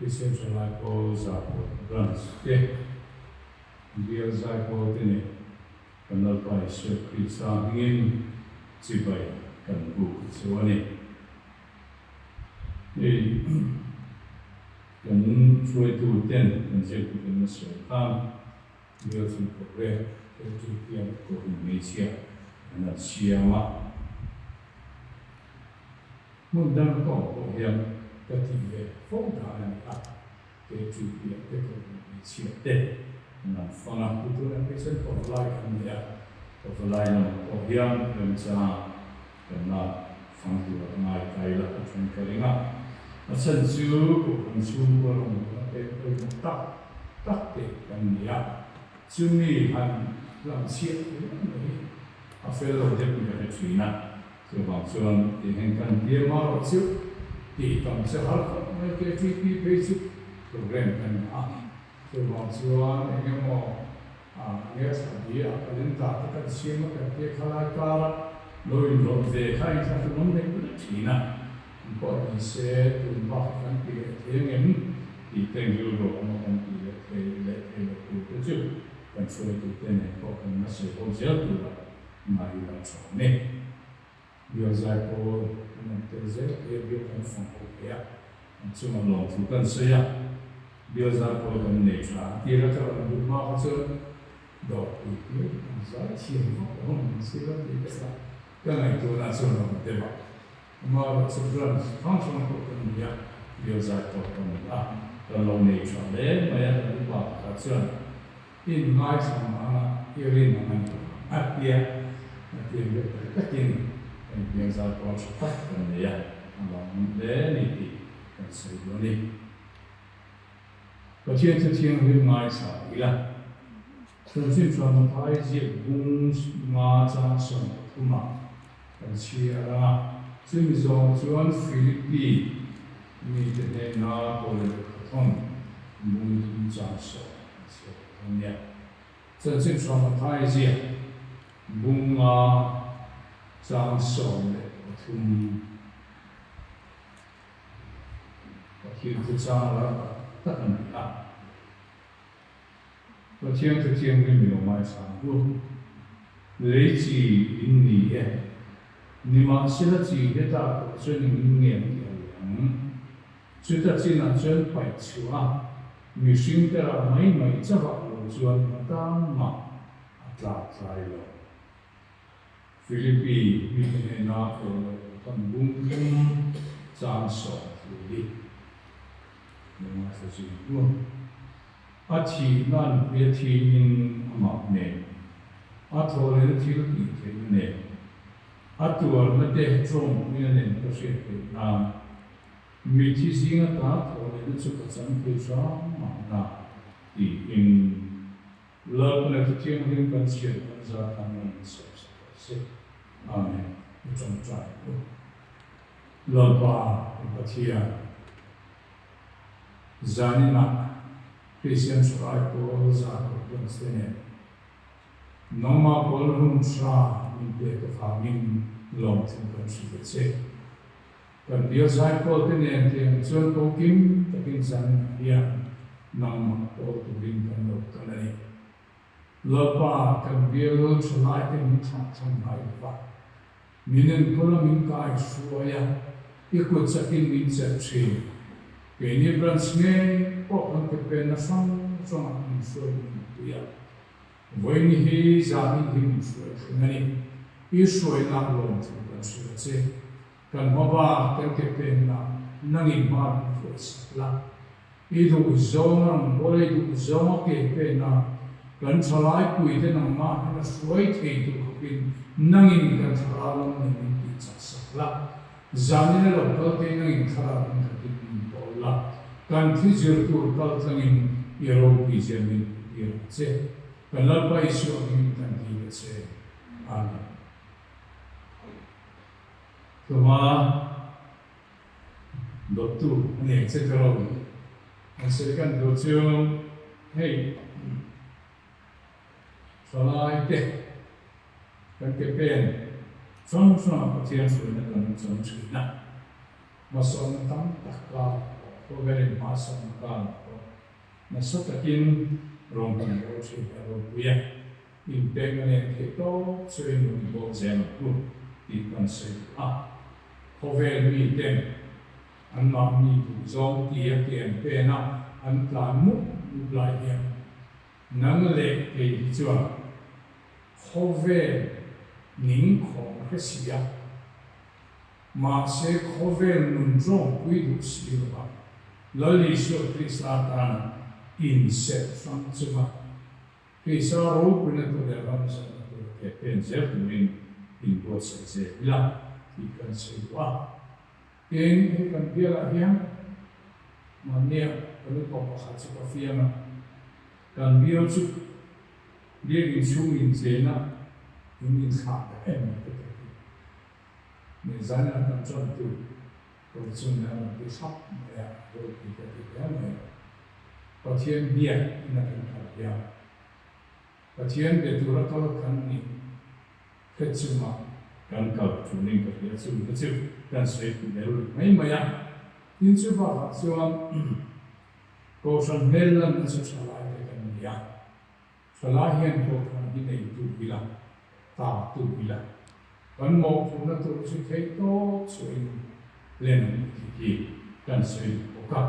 Kristian Thalai Pawl Zahpawh Branch te, Bial Zaipawl te nen kan Lalpa Isua Krista hmingin chibai kan buk a chu a ni. Hei kan hruaitu ten kan ziaktu ten a sawi khan Bial chung programme KTPM Kohhran Hmeichhia an han siam a. Hmun dang ka awm pawh hian ka tih ve fo dan a ni a, KTPM te Kohhran Hmeichhia te an han fang a, tu tunah phei chuan Pavalai kan nei a, Pavalai lamah pawh hian remchang kan la fang tur a ngai ta ila ka then ka ring a, a chhan chu Kohhran chhungkua rawngbawlna pek pawimawh tak tak te kan ni a, chumi han hlamchhiah hle mai hi a fel lo deuh in ka hre thin a, chuvang chuan ti heng kan tia marawh chu tih tam che har khawp mai KTP phei chu program kan ngah a, chuvang chuan eng emaw Nge thla bi a calendar te kan siam a kan tia khalai kar a lo inrawlh ve kha in thla hlum awm lek lek thin a, an pawh ni se tun bak a kan ti leh thei angem tih te rilru a awm a kan ti leh thei leh thei lo tur te chu kan hruaitu te nen pawh kan la sawi ho zel tur a ngai ila tha awm e. Bial zai pawl an awm tel zel thei a, bial kan fang ho thei a, an chungah lawmthu kan sawi a, bial zai pawl kan nei tha a tir a, ka rawn duh hma kha chuan dawrpui hmel an zai thiam vak lo ang min sir a tih te kha ka ngaihtuahna chuan a awm deuh a, amaherawh chu branch hrang hrang pawh kan nei a, bial zai pawl kan nei a, kan lo nei tha hle mai a, kan upa pakhat chuan In ngaithla ang a, i rin ang a ni a tia, a tir deuh tak takin kan biak zai pawl tha tak kan nei a, a lawmawm hle a ni tih kan sawi duh a ni. Pathian chu thianghlim ngaithla ila, Chanchin Tha Mathai ziak bung nga chang 33 ah kan chhiar ang a, chumi zawng chuan Philippi mite hnena Paula lehkhathawn bung thum chang sawm kan chhiar bawk a nia. Chanchin Tha Mathai ziak bung nga chang 13 Pathian thu chang lar tak tak a ni a. Pathian thu thianghlim i lo ngaithla ang u. Lei chi in ni e. Nimahsela chi hetah pawh chuan engin nge an tih a leh ang? Chuta chinah chuan paih chhuah a, mihring te rah mai mai chauhah lo chuan a tan mah a tlak tlai lo. Philippi mite hnena pawl loh kan bung thum chang sawm thu hi lo ngaithla zui ang u. A thihna nupui a thiin amah nen, a thawhlehna thil tih theihna nen, a tuarna te tawngpuina nen ka hriat theih nan, mithi zinga ta thawhlehna chu ka chang thei hram mahna tiin Lalpana thu thianghlim kan chhiat kan zat ang in sawm sak rawh se. Amen. I tawngtai u. Lalpa i Pathian. Zaninah Kristian Thalai Pawl Zahpawh Branch te nen nangmah pawl hun tha min pek avangin lawmthu kan hrilh a che. Kan bial zaipawl te nen tiang chuan ko kim takin zaninah hian nangmah pawl turin kan lo kal a ni. Lalpa, kan bial thalai te min thlah thlang ngai lo va, Min enkawl a min kai hruai a, i kut chakin min chelh thin. Keini branch ngei pawh kan ke penna hrang hrangah min hruai min nupui a. Vawiin hi zanin hi min hruai thleng a ni. I hruainak lawm thu kan hria che. Kan hma bak kan ke penna nangin hma min hruai sak la. I duh zawng a rawn bawl a, i duh zawng a ke pen a, kan thalai puite nangmah hian a hruai thei tur khawpin nangin kan thlarau lam nen min tih chak sak la. Zanin a lo kal te nangin thlarau in khatin min pawl la, kan thi zir tur kal tlangin i ropui zia min hmuhtir ang che. Kan Lalpa Isua hmingin kan dil a che. Amen. Tlawma. Dawttu a ni ang che tiraw? An sawi kan duh chu hei thalai te kan ke pen hrang hrangah Pathian hruaina kan chang thin a, hmasawnna tam tak kar a awm. Khawvelin hmasawnna karah pawh nasa takin rawn kan bawl thin hi a ropui a, inpekna nen theih tawp chuin rawn i bawl zel ang u tih kan sawi duh a. Khawvel miten anmahni duhzawng tia ke an pen a, an tlan mup mup lai hian nang leh kei hi chuan khawvel ning khawng hre si a, Mahse, khawvel nun tawngpui duh si lova Lal Isua Krista tana inserh hrang chunga Krista ropuina tur leh ram zalna tura ke pen zel turin inbuatsaih zel ila tih kan sawi duh a. Tin, hei kan bialah hian mahnia kan upa pakhat chu ka fiam a, kan bial chu biakin chhung inchena in inthlah ta em mai te ka ti. Min zan an kan ṭan tu tur chu nia rawn ti thlap mai a, ropui ka ti hle mai. Pathian biak in a kan kal hian Pathian be tura kal kan nih hre chunga kan kal ṭunin ka hria chu te chu kan sawi pui leh rih mai mai a. Tin chu bakah chuan Kohhran hmel lanna chu ṭha lai te kan ni a. Thalai hian kohhran hi nei tu ila, ta tu ila, kan mawhphurhna tur chu theih tawp chhuahin len ang u tih hi kan sawi duh bawk a.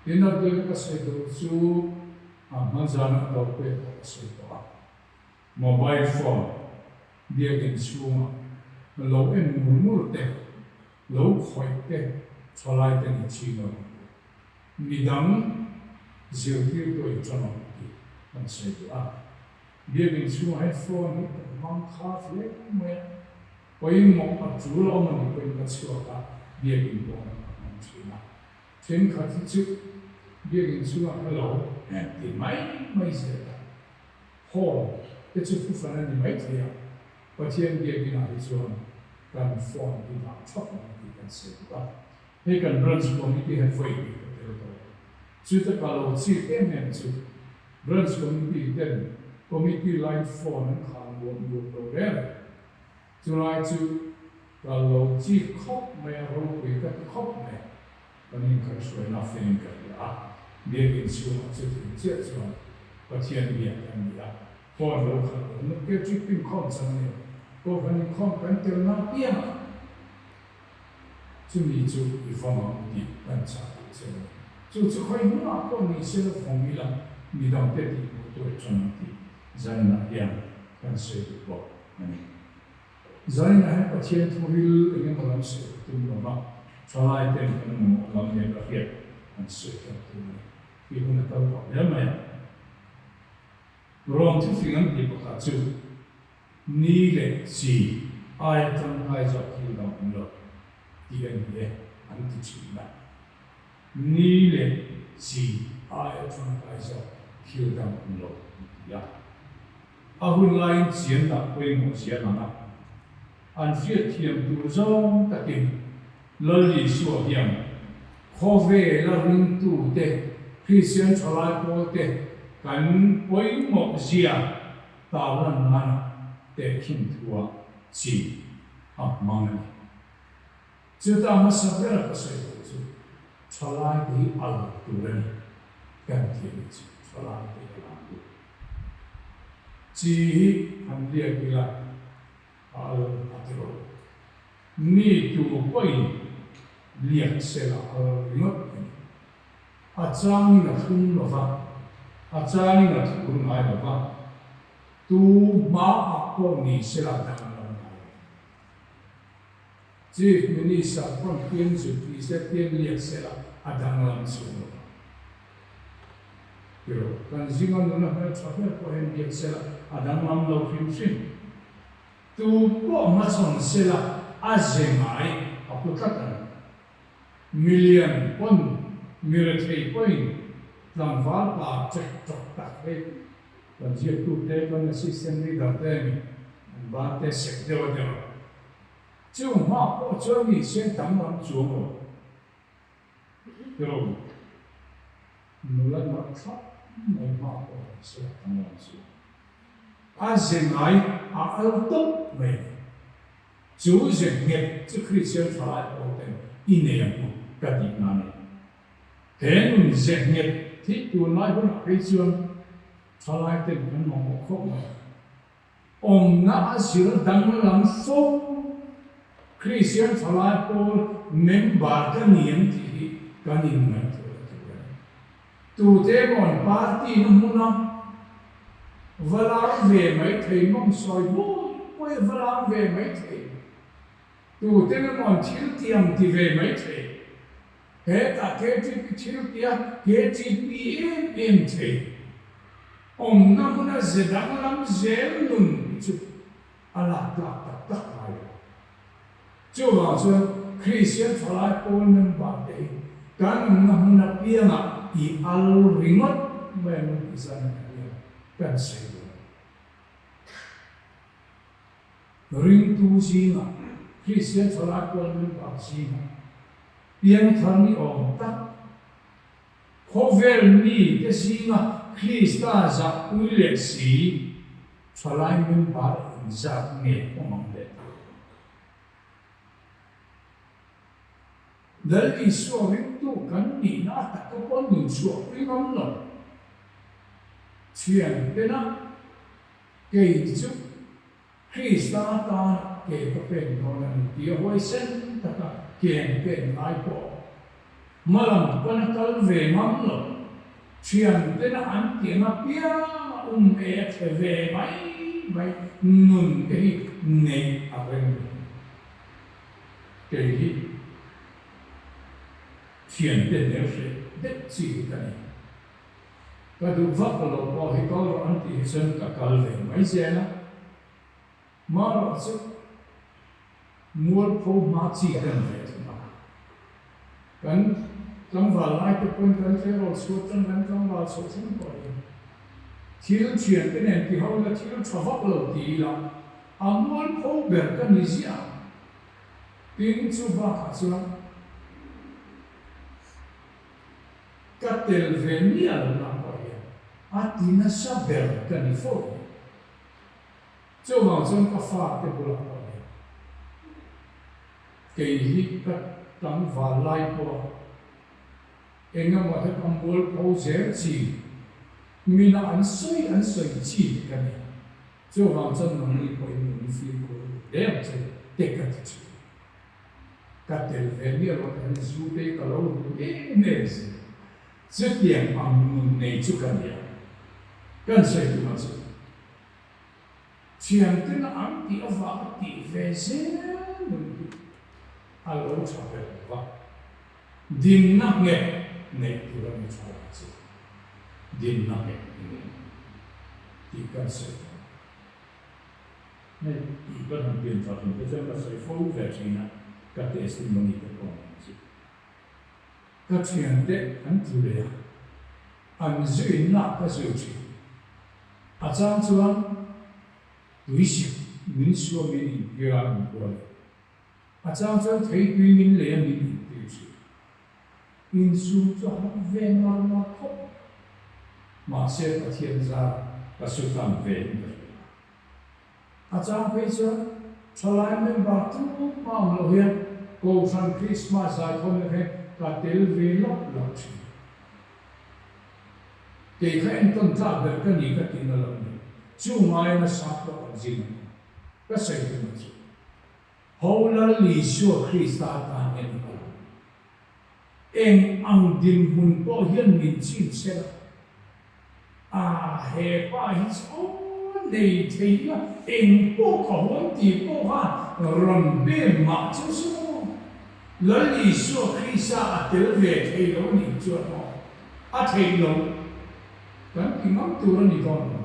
Tin, a biak ka sawi duh chu a hmanzana a do pek pawh ka sawi tawh a. Mobile phone biakin chhungah lo en mur mur te, lo khawih te thalai te ni ching lo ang u. Midang zirtirtu in ṭan ang tih kan sawi duh a. Biakinn chhungah hian phone hi kan hmang kha hle mai a, pawimawh a ṭul a awm a nih pawhin ka chhuak a, biakinn pawn ka hmang ṭhin a. Thenkhat hi chu biakinn chhungah hello ti mai mai zel a, hall te chu thufan a ni maithei a, Pathian biakinnah hi chuan kan phone hi dah ṭhap ang tih kan sawi duh a. Hei kan Branch Committee hian vawi hnih ka tel tawh. Chuta ka lo chik em em chu Branch Committee ten Committee line phone an khar nuam nuam lo reng reng. Chulai chu ka lo chik khawp mai a, ropui ka ti khawp mai a. Kan inkhaihhruaina fein ka hria a, biakinn chhungah chutin chiah chuan Pathian biak kan ni a, phone lo khalh lo nuk te chu inkhawm chang a ni. Kohhran inkhawm kan telna apiangah Chumi chu i vawng ang u tih kan chah duh che a ni. Chu chu khawi hmunah pawh ni se la vawng ila midangte tih hmuh tur i ṭan ang tih Zaninah hian kan sawi duh bawk a ni. Zaninah hian Pathian thu ril eng emaw lam sawi ka tum lo va, ṭhalai ten kan mamawh lam leh ka hriat kan sawi kan tum a ni. Tih hun a kal tawh hle mai a. Rom thufing an tih pakhat chu Ni leh chi aia tangkai zawk thil dang awm lo tih a ni e an ti thin a. Ni leh chi aia tangkai zawk thil dang awm lo an ti a. A hun laiin chian dah pawimawh zia lang a, an hriatthiam tur zawng takin Lal Isua hian khawvela ringtute, Kristian thalai pawlte kan pawimawh zia Tarlan nana tehkhin thua chi a hmang a ni. Chuta hmasa bera ka sawi tur chu thalai te hi al tur a ni kan ti a nih chu, thalai te hi a lang duh. Chi hi han liak ila a al a ti rawh. Mi tu pawhin liak sela al ringawt a ni. A changin a thlum lo va, a changin a thur ngai lo va, tu hmaah pawh ni sela danglam ngai lo. Chief Minister pawn pian zut ni se, pian liak sela a danglam chhung lo va. Tiraw, kan zinga nuna hmeltha ber pawh hian liak sela a danglam lo hrim hrim. Tu pawh hmachhawn sela a ze ngai a pu tlat a ni. Milian pawn mi rethei pawhin tlangval pa ṭek ṭawk tak hei kan ziaktute kan assistant reader te a ni, an ban te sek deuh a deuh a. Chung hma pawh chuan mi sen tam lam chuang lo tiraw nula nalh thlap mai hma pawh ni se a tam lam chuang a ze ngai a al tawp mai a ni. Chu ze nghet chu Kristian thalai pawl ten i nei ang u ka tih na a ni. He nun ze nghet hi tunlai hunah phei chuan thalai ten kan mamawh khawp mai. Awmna a zir danglam fo. Kristian thalai pawl member ka ni ang tih hi kan inngaihtuah la tur a ni. Tute emaw an party na hmuna va lar ve mai thei mawng sawi buai buai va lar ve mai thei. Tute emaw an thil tiang ti ve mai thei. Hetah KTP thil tia KTP em em thei. Awmna hmuna ze danglam zel nun hi chu a lak tlak tak tak ngai lo. Chuvang chuan Kristian thalai pawl member te hi kan awmna hmun apiangah i al ringawt mai ang u tih zan ah hian kan sawi dawn. Ringtu zingah, Kristian thalai pawl member zingah piangthar ni awm tak, khawvel mite zinga Krista zahpui leh si thalai member engzat nge awm ang le? Lal Isua ringtu kan nihna a taka pawh nun chhuahpui ngam lo thian tena Kei chu Krista atan ke ka pen dawn a ni tih a huaisen taka ke an pen lai pawh hmalam pana kal ve ngam lo. Thiantena an tiang apiang a um e a thle ve mai mai nun te hi neih a rem lo. Kei hi thiante hmel hreh deuh chi hi ka ni. Ka duh vak lo pawh hi kal rawh an tih hi chuan ka kal ve mai zel a, marawh chu mualpho hma chi ka ni ve thung a. Kan tlangval lai te pawn kan tleirawl chhuat tan kan tlangval chhoh thleng pawh hi thil thian te nen ti ho ila thil tha vak lo ti ila a mualpho ber ka ni ziah ang. Tin, chu bakah chuan Ka tel ve miah lo na pawh hian a ti nasa ber ka ni fo hi. Chuvang chuan ka fate bulah pawh hian kei hi ka tlangval lai pawh eng emaw hlek a mualpho zel chi, mina an sawi an sawi chi te ka ni a. Chuvang chuan nangni pawhin nun fimkhur hle ang che te ka ti thin. Ka tel ve miah lo hian zu te ka lo hmu em em si. Chutiang ang nun nei chu ka nia. Kan sawi tum a chu. Thianten an tih avanga tih ve zel nun hi a lo tha ber lo va. Dinna nghet neih tur a ni tha lo chu. Dinna nghet i nei tih kan sawi tum a. Hei ka han pian tha thin te chuan ka sawi fo ve thin a, ka testimony te pawh an awm chu. Ka thiante an tlu leh a, an zuinna ka zui thin. A chang chuan tuisik min suam min intir a min kual leh. A chang chuan theitui min lei a min intir thin. Insum chu a har ve ngar ngar khawp mai. Mahse Pathian zar ka su tlang ve in ka hria. A chang phei chuan thalai member tluk a awm loh hian Kohhran Krismas zaikhawm leh hian ka tel ve lawk lawk thin. Kei kha entawn tlak ber ka ni ka tihna lo ni. Chu ngaia nasa pawh an zin ang a, ka sawi tum a chu. Ho Lal Isua Krista tan hian i kal ang. Eng ang dinhmun pawh hian min chin sela, a he pa hi chu aw nei thei ila, eng pawh ka huam tih pawh khan rawn bem mah chu se maw? Lal Isua Krista a tel ve thei lo a nih chuan maw a theih loh kan ti ngam tur a ni dawn lo.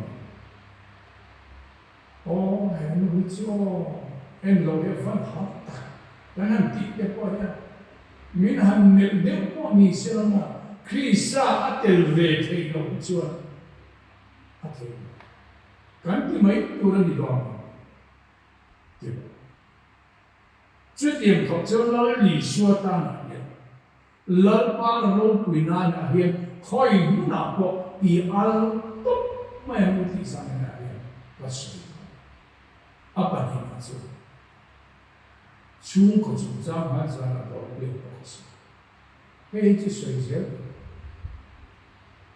Aw he nu hi chu aw en lo hi a van har tak kan han tih te pawh hian min han melh deuh pawh ni se la maw Krista a tel ve theih loh hi chuan a thei lo kan ti mai tur a ni dawn lo ti lo. Chutiang khawp chuan Lal Isua tanah hian Lalpa ropui nanah hian khawi hmunah pawh i al tawp mai ang u tih zan enah hian ka sawi dawn. A pahnihna chu chhungkaw chungchang hman zanah dawr pek pawh ka sawi. Hei hi chu sawi zel tur.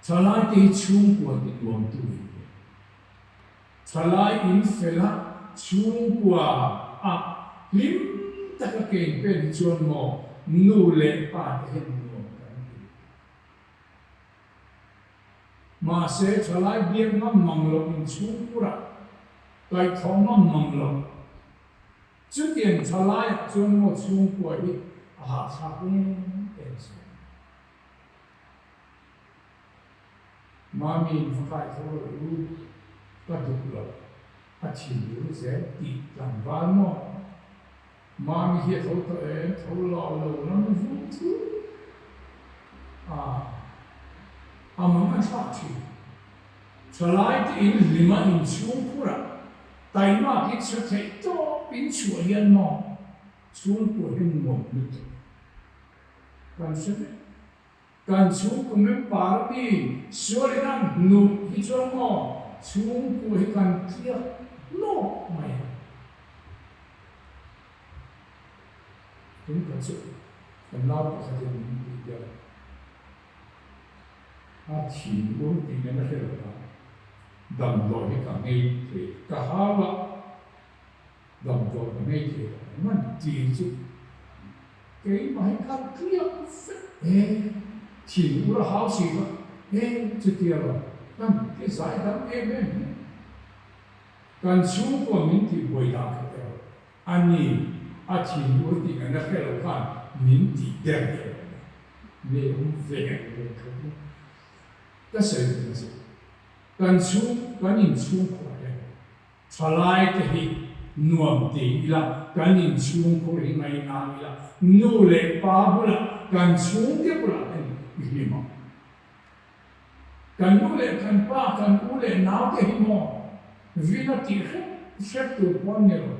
Thalaite hi chhungkua ti nuamtu in ni. Thalai in fel a, chhungkua a hlim taka kein pen hi chuan maw nu leh pa te hian nuam kan ti. Mahse thalai biak ngam mang loh in chhungkurah kaihthawh ngam mang loh chutiang thalaiah chuan maw chhungkua hi a hahthlak em em zel. Mami in va kai tho rawh u, ka duh lo, a thinur zel tih tlangval maw? Mami hi a tho tawh em? Tho lo lo ram vung chu a a mang a thlak thin. Thalai te in hlim a inchhung khur ah taimak in chhe theih tawp in chhuah hian maw chhungkua hi nuam lutuk. Kan hre vek. Kan chhungkaw member mi sualin an hnuh hi chuan maw chhungkua hi kan tliak hnawk mai a. Tun kha chu kan nau pakhatin min tih ber a thin ur tih nen a hre lo a, damdawi hi ka ngei thei ka hau a. Damdawi ka ngei thei lo ang an ti chu keimah hi ka tliak vek e, thin ur a hau si kha e chutia lo kan ti zai dam em em hi. Kan chhungkua min tih buai dan kha erawh a ni a thin ur tih ngaihna hre lo khan min tih der deuh a ni. Mi awm ve ang kha chu ka sawi duh chu kan chhung kan inchhungkua hian Thalai te hi nuam ti ila, kan inchhungkhur hi ngainang ila, nu leh pa bulah, kan chhungte bulah hian i hlim ang. Kan nu leh kan pa, kan u leh nau te hi maw vin a tih hrep hrep tur pawh an ni lo.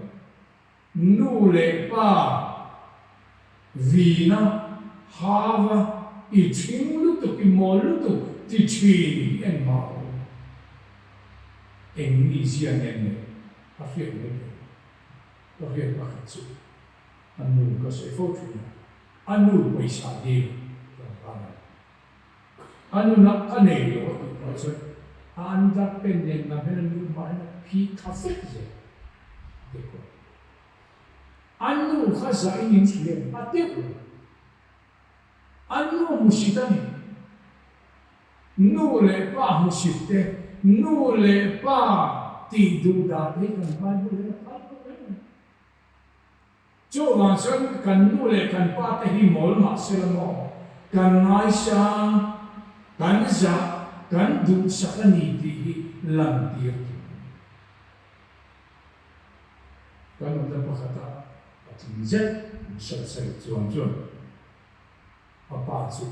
Nu leh pa vina hava i thing lutuk, i mawl lutuk ti thin hi engmah a awm. Eng mizia nen nge a hriat mai thei? Ka hriat pakhat chu a nu ka sawi fo thin a, a nu pawisa dil tlangval a ni. A nunah ka nei lo a tih pawh chuan a under pen nen lam hian a nu hmah hian a phih tha vek zel a ti kual. A nu kha zahin in thlir a deuh lo. A nu hmusit a ni. Nu leh pa hmusit te, nu leh pa tih duh dan te hi kan Bible hian a phal lo reng a ni. Chuvang chuan kan nu leh kan pa te hi mawl mah se la maw, kan ngaisang, kan zah, kan duhsak a ni tih hi lantir tur a ni. Kan awmna pakhata patling zet hriatsaih chuang chuan a pa chu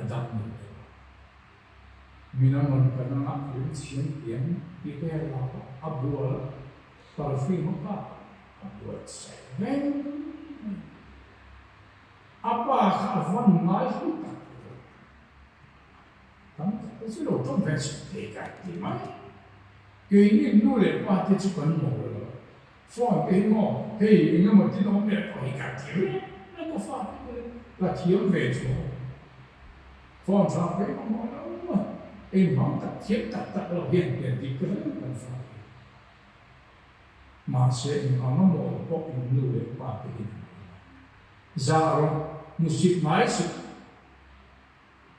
a dam lo deuh a. Min a rawn pan anga a ring chhiam pian tih te a lak a, a bual a, perfume a kap a, a buatsaih reng mai. A pa kha a vawn ngai hlu tak lo. Tam tak te chu lo tawng ve chhuk thei ka ti mai. Keini nu leh pa te chu kan mawl lo. Phone te hi maw hei eng emaw tin awm leh pawh hi ka ti reng reng a fa te pawh hi ka thiam ve chuang lo. Phone tha phei mamawh lo a, engvang tak thiam tak tak lo hian pian dik reng kan fa te hi. Mahse engvang a mawl pawh in nu leh pa te hi an nei lo. Zah rawh, hmusit ngai suh.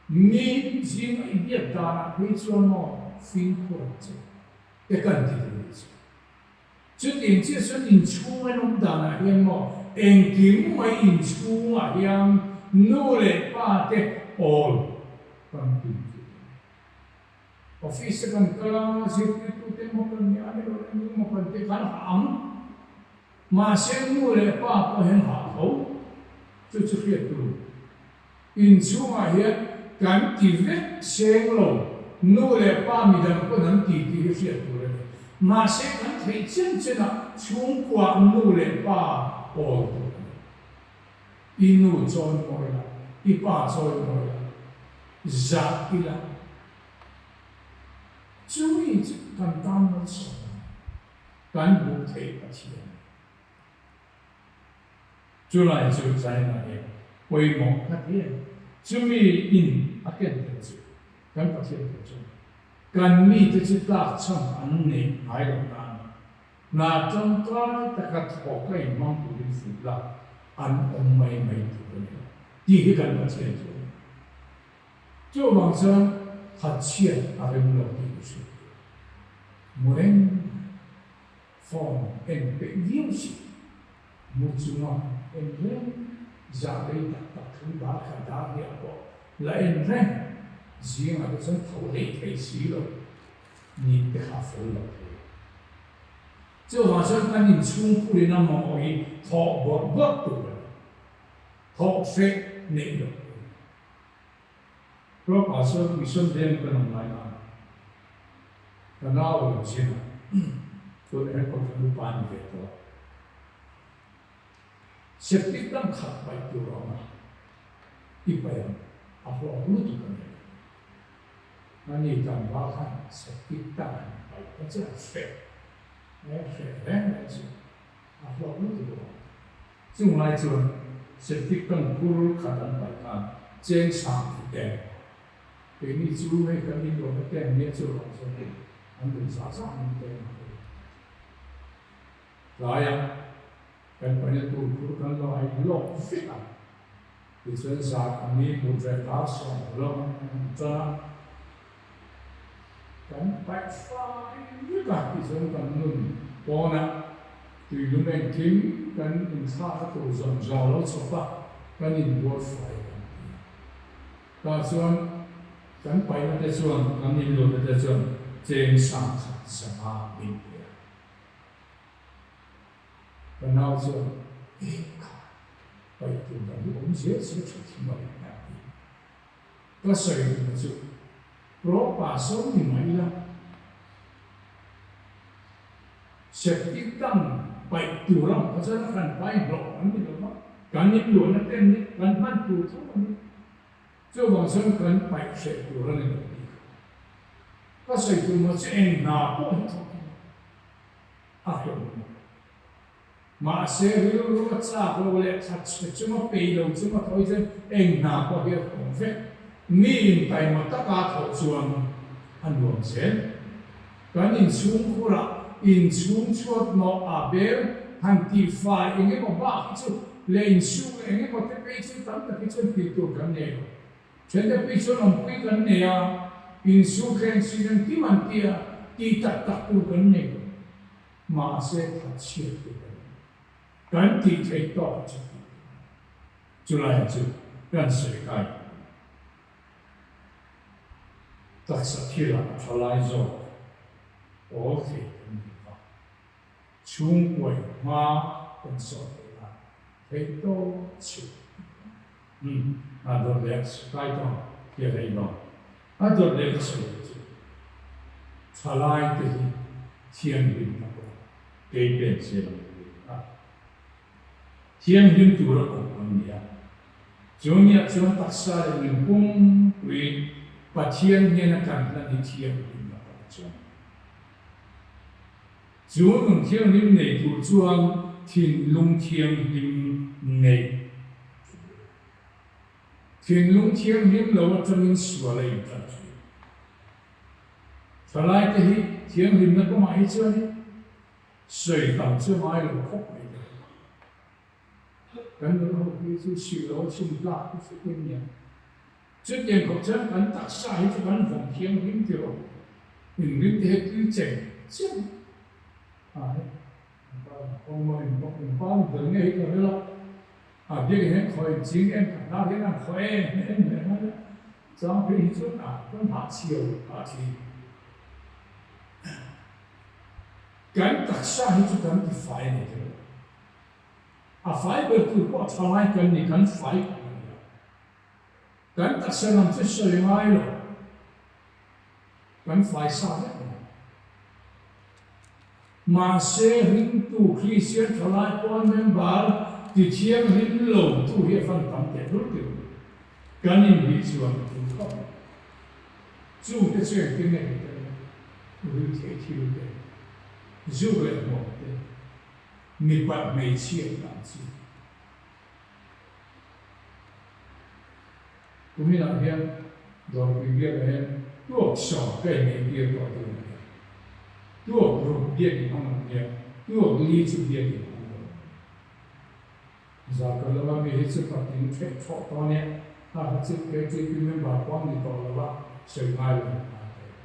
Mi zing a i biak danah phei chuan maw fimkhur ang che te kan ti duh nih chu. Chutiang chiah chuan inchhung an awm danah hian maw engkim mai inchhungah hian nu leh pa te awl kan tum chu a ni. Office a kan kal a, zirtirtute emaw kan nia ni lo eng emaw kan tih khan hah ang. Mahse nu leh pa pawh hian hah tho chu chu hriat tur. Inchhungah hian kan ti vek seng lo, nu leh pa midang pawn an ti tih hi hriat tur a ni. Mahse kan theih chen chenah chhungkuah nu leh pa awl tur a ni. I nu chawi mawi la, i pa chawi mawi la, zah ila. Chumi chu kan tan malsawmna a ni. Kan hmuh theih Pathian a ni. Chulai chu China hi pawimawh kha ti em? Chumi in a ken tel chu. Kan Pathian pawh chuan kan mite chu tlakchham an neih ngai loh nan hna tangkai taka thawk a inhmang turin fuih la an awm mai mai tur a ni lo tih hi kan Pathian chu a ni. Chuvang chuan thatchhiat a rem lo tih ka hriat tur. Mu reng mai. Phone en peih viau si. Mu chunga en reng zah rei tak tak thu dar khat dar hniah pawh la en reng zingah te chuan tho hlei thei si lo nih te kha a fel lo thei a. Chuvang chuan kan inchhungkhurin a mamawh hi thawh bawrh bawrh tur a ni. Thawh hreh neih loh tur a ni. Tlawmah chuan mission veng kan awm lai khan ka nau a lo zin a, tunah hian Kohhran upa a ni ve tawh a. Septic dang khat paih tur a awm a, i paih ang, a hlawk lutuk a ni a ti. Ani tlangval khan septic tank han paih kha chu a hreh, a hreh reng reng chu a hlawk lutuk a awm. Chung lai chuan septic tank phur khat an paih khan cheng sang ti teng keini chu hei kan inluahna tank nia chu vang chuan hei an duh zah zah min teng a hei tlaia kan paihna tur phur kan lo ai lawk vek a tichuan zan a mi mut reh dar 10 lam an tan a kan paih fai vek a tichuan kan nun pawnah Tuilum engkim kan inthlakna tur zawng zawng lo chawp a, kan inbual fai kan ti a. Tah chuan kan paihna te chuan kan inluhna te chuan cheng 1500 min pe a. Ka nau chuan, Eng kha, paih tur dang hi awm zel se tha thim a leh a ti. Ka sawi duhna chu Pro Pastor ni mai ila, Septic tank paih tur a awm kha chuan a hran pai hlawh an ni lo va, kan inluahna ten hi kan hman tur tho a ni. Chuvang chuan kan paih hreh tur a ni lo tih kha ka sawi tur maw chu eng hna pawh hi thawk ila a hlawm lo. Mahse, rilru a chak lo leh thatchhe chunga pei lo chunga thawi chuan eng hna pawh hi a thawm vek. Mi intaima taka thawh chuan a nuam zel. Kan inchhungkhurah inchhung chhuat maw a bel han tih fai eng emaw bak hi chu leh insuk leh eng emaw te phei chu tam tak hi chuan tih tur kan nei lo. Thente phei chuan awmpui kan nei a, insuk thleng sin engkim an ti a, tih tak tak tur kan nei lo. Mahse thatchhiat tur a ni. Kan tih theih tawk chu tih tur a ni. Chulai chu kan sawi kai tur a ni. Taksa thilah a tha lai zawk awl thei kan ni va. Chhungkuai hma kan sawh theih nan theih tawk chhiat tur a ni. Umm a dawt leh kai tawng hi a rei lo. A dawt leh ka sawi chu thalai te hi thianghlim tak lo kei pen se lo ti a, thianghlim tura kawp an ni a, chu nia chuan taksa leh nun pumpuiin Pathian hnena kan hlan hi thianghlim na tak chuan a ni. Chu nun thianghlim nei tur chuan thinlung thianghlim neih a tul. Thinlung thianghlim lo atangin sual a intan thin. Thalaite hi thianghlimna kawngah hi chuanin sawi tam chu ngai lo khawp mai ta hi. Kan nula ho hi chu sih lo a chhun tlak hi chu eng nia. Chutiang khawp chuan kan taksa hi chu kan vawm thianghlim tiraw. Inring te hi tui cheng cheng a hei. Engpa ber nge hi ka hre lo. A biak hian khawi ching em ka hna hian an khaw em em em a nia. Chang phei hi chuan a kan hahchhiau a thin. Kan taksa hi chu kan ti fai a ni tih lo. A fai ber tur pawh a tha lai kan ni, kan fai tur a nia. Kan taksa lam chu sawi ngai lo. Kan fai sa vek a ni. Mahse, ringtu Kristian thalai pawn member ti thianghlim lo tu hi a fan tam teh lul tih lo. Kan inbih chuan a tul khawp mai. Chung te chu engtin nge ni tel a, rui thei thil te, zuk leh hmuam te, mipat hmeichhiat dan chi. Kuminah hian Dawrpui biakah hian. Tuak sawm ka inneitir tawh dawn a nia. Tuak ruk biak inhawng an nia, tuak li chu biak inhawng lo an nia. Zarkawt lama mi hi chu patling ṭheh ṭhawh tawh a nia, kha kha chu KTP member pawh an ni tawh lo a, sawi ngai lo an ngai tawh.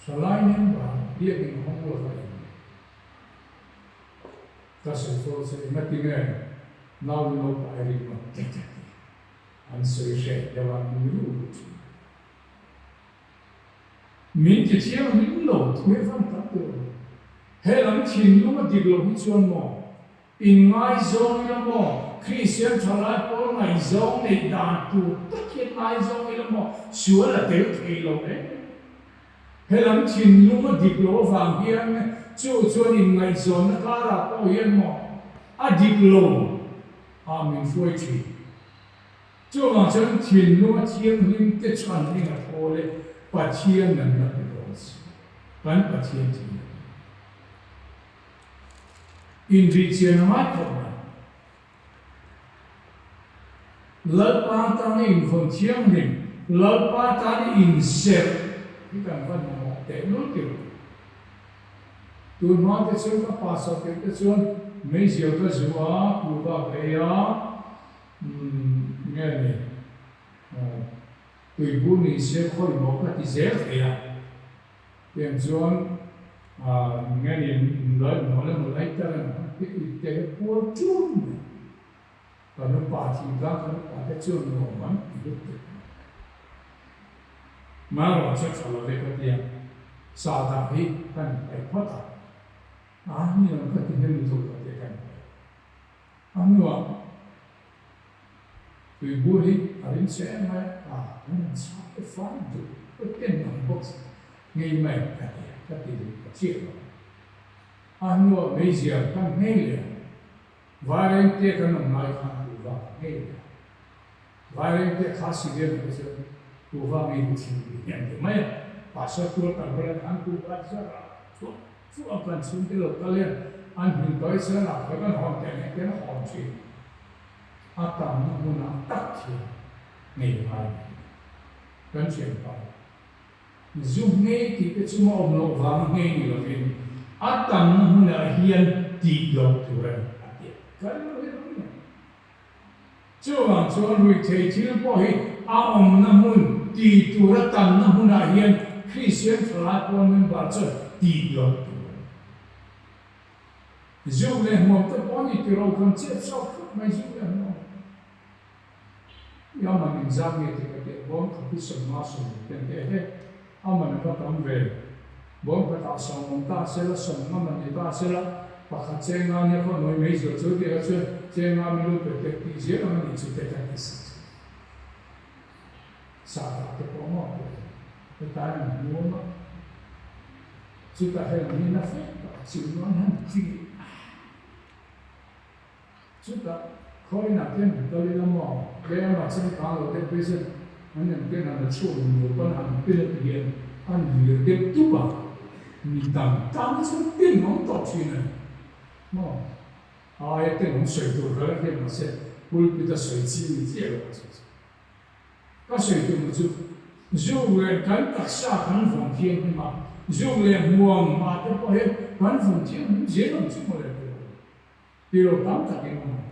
Ṭhalai member biak inhawng lova innei. Ka sawi fo che, engatinge nau in lo pai ringawt te ka ti. An sawi hreh deuh a, min ruh ruh ṭhin. Min ti thianghlim lo thu hi van tam tur a ni. He lam thinlung a dik loh hi chuan maw? In ngaizawng ila maw? Kristian thalai pawl ngaihzawng neih dan tur tak hian ngaizawng ila maw? Sual a tel thei lo em? He lam thinlung a dik loh avang hian chu chuan inngaihzawnna karah pawh hian maw a dik lo ah min hruai thin. Chuvang chuan thinlung a thianghlim te chhan eng a thawl e, Pathian an la pe dawn si. Kan Pathian thin a ni. Inrihchian a ngai khawp mai. Lalpa tan i invawn thianghlim, Lalpa tan i inserh hi kan va hnawmawh teh lul ti rawh. Tun hma te chuan ka pa sawhtirh te chuan meizial ka zu a, kuhva ka ei a, umm nge ni, tuibur ni se khawi maw ka ti zel thei a. Tiang chuan nge ni nula nula nula i tar ang ang te i te puar ṭun mai. Kan upa thingtlang kan upa te chuan nuam an ti lutuk mai. Marawh chu ṭha lo ve ka tia, sahdah hi kan paih phawt a, a ni ang ka ti hnem lutuk ka tia kan paih. A hnuah tuibur hi a ring che em mai a, kan han chhak te fai duh ka ken ang bawk ngei mai ka ti a, ka ti duh ta chiah lo. A hnuah meizial kan nghei leh a, Vairengte kan awm lai khan kuhva ka nghei leh a, Vairengte kha si vial ah te chuan kuhva ngei duh thin tih hi an ti mai a, Pastor tual kan rawih a khan kuhva zar a chhuah Chu a kan chhungte lo kal hian an hmin tawi chuan a khawi kan hawn teh leh hian a hawn thin. A tamna hmunah tak hian ngei ngai a ni. Kan thianpa zu ngei tih te chu a awm loh vanga ngei ni lovin a tamna hmunah hian tih loh tur a ni a ti a. Kan lo hi ram nei. Chuvang chuan ruihthei thil pawh hi a awmna hmun tih tur a tamna hmunah hian Kristian thalai pawl member chuan tih loh tur a ni. Zuk leh hmuam te pawh a ni tiro kan chet chhuak khawp mai zuk leh hmuam. I aman inzam nge tih ka tih bawm khat hi 50 sawm ten teh he aman a va tam ve. Bawm khatah 60 ta sela 50 man ni ta sela pakhat chenga nia khaw nawi mai zual chu tih kha chuan chenga milu pe tek tih zel ang a nih chu te ka ti sak thin. Sahdah te pawh maw tih a hetlai an hmuam a, chutah heng hi na fek tak chim an han ti a. Chutah khawiinah te an kal ila maw? Tlema changkang lo deuh phei chuan an en ten han la chhuak nual pawn han pil a ti hian an lir deuh tup a, mi dang tan hi chuan tin awm tawh thin a ni maw? A aia ten awm sawi tur ka la hriat mahse pulpit a sawi chi ni chiah lo a chu chu. Ka sawi tumna chu zuk leh kan taksa kan vawng thianghlim a, zuk leh hmuam ah te pawh hian kan vawng thianghlim zel ang chu mawle tih lo. Ti lo tam takin awm ang.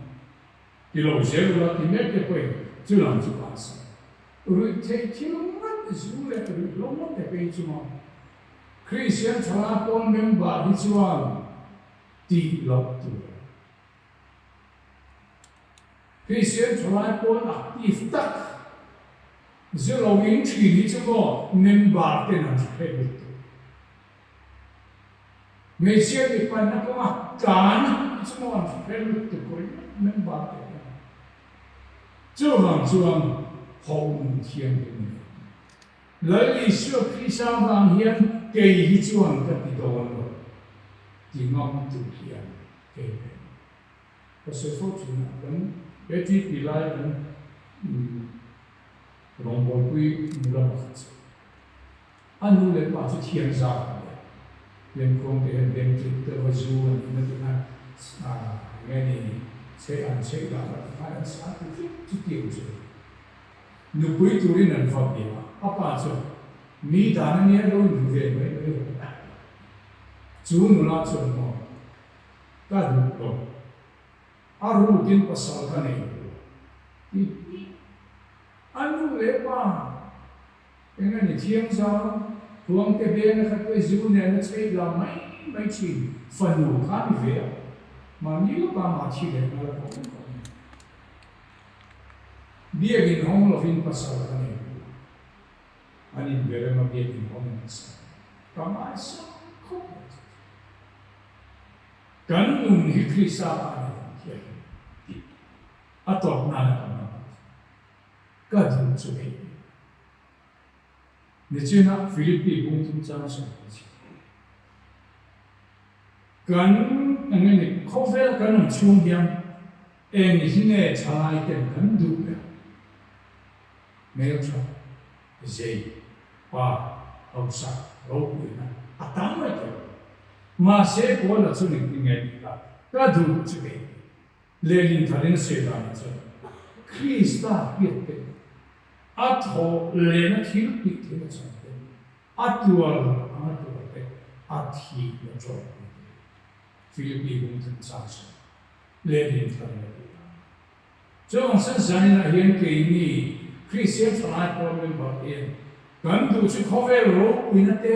Ti lo zel ula ti mek te pawhin chu lam chu pa sa. Ruih theih thil ngat zu leh ruih hlo ngawt te phei chunga Kristian thala pawn member hi chuan tih loh tur a ni. Kristian thalai pawn active tak zu lo in thin hi chu maw member ten an hre lutuk. Hmeichhia mipanna kawnga tlan hi chu maw an hre lutuk ringawt member te hian. Chuvang chuan hohmun thianghlim a ni. Lal Isua Krista vang hian kei hi chuan ka ti dawn lo ti ngam tur hian kei ve ni. Ka sawi fo thin a, kan ATP laia kan rawngbawlpui nula pakhat chu A nu leh pa chu thian zau an ni a, Piankhawm te hian beng tluk te va zu an in a ti khan eng nge ni chheih an chheih dan a ti khan an san ti tlat chutiang chu nupui turin an va bia a, a pa chuan. Mi dan a nia lo inru ve mai mai rawh a ti. Chu nula chuan maw ka duh lo, a rukin pasal ka nei duh lo ti hmiah. A nu leh pa eng a ni thiang zau, khuangte veng a khat te zu nen a chheih la mai mai thin fanu kha a ni ve a, mahni lawka mah thi leh nal a kawm kawm a ni. Biakin hawng lovin pasal ka nei duh lo. An inberem a biakin hawngin pasal ka ngaisang khawp mai chu chu. Kan nun hi Krista ah a ni vang hian tih a tawp nana ka hman tur chu ka duh chu hei a ni. Nichinah Philippi bung thum chang sawi ka chhiar. Kan eng nge khawvel kan awm chhung hian eng hi nge thalai ten kan duh ber? Hmeltha, zei, pa, hausa, ropuina a tam mai thei lo. Mahse Paula chu engtin nge tih kha ka duh chu kei Lenin tharin a sawi danah chuan Krista hriat te, a thawh lehna thil tih theihna chhan te, A tuar ang a tuar te, a thihna tawk pui te hi Philippi bung thung chang sawi Lenin tharin a tih dan a ni. Chuvang chuan zaninah hian keini Kristian thalai pawl member te hian kan duh chu khawvel ropuina te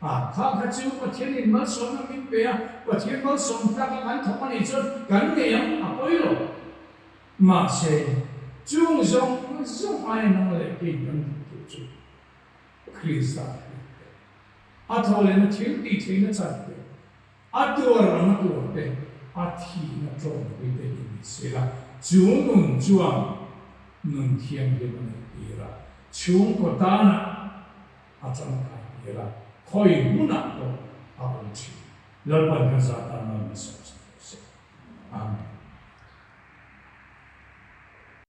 a kha kha chu Pathianin malsawmna min pe a, Pathian malsawm tlaka kan thawk a nih chuan kan nei ang a pawi lo. Mahse, chung zawng zawng aia nang leh kei kan duh tur chu Krista hriat te, a thaw lehna thil tih theihna chan te, a tuar ang a tuar te, a thihna tawngpui te hi ni se la, chu nun chuan nun thianghlim a neih tir a, chhungkaw tanah a tangkai tir a, khawi hmunah pawh a awm thin. Lalpan kan zah tan mal min sawm se.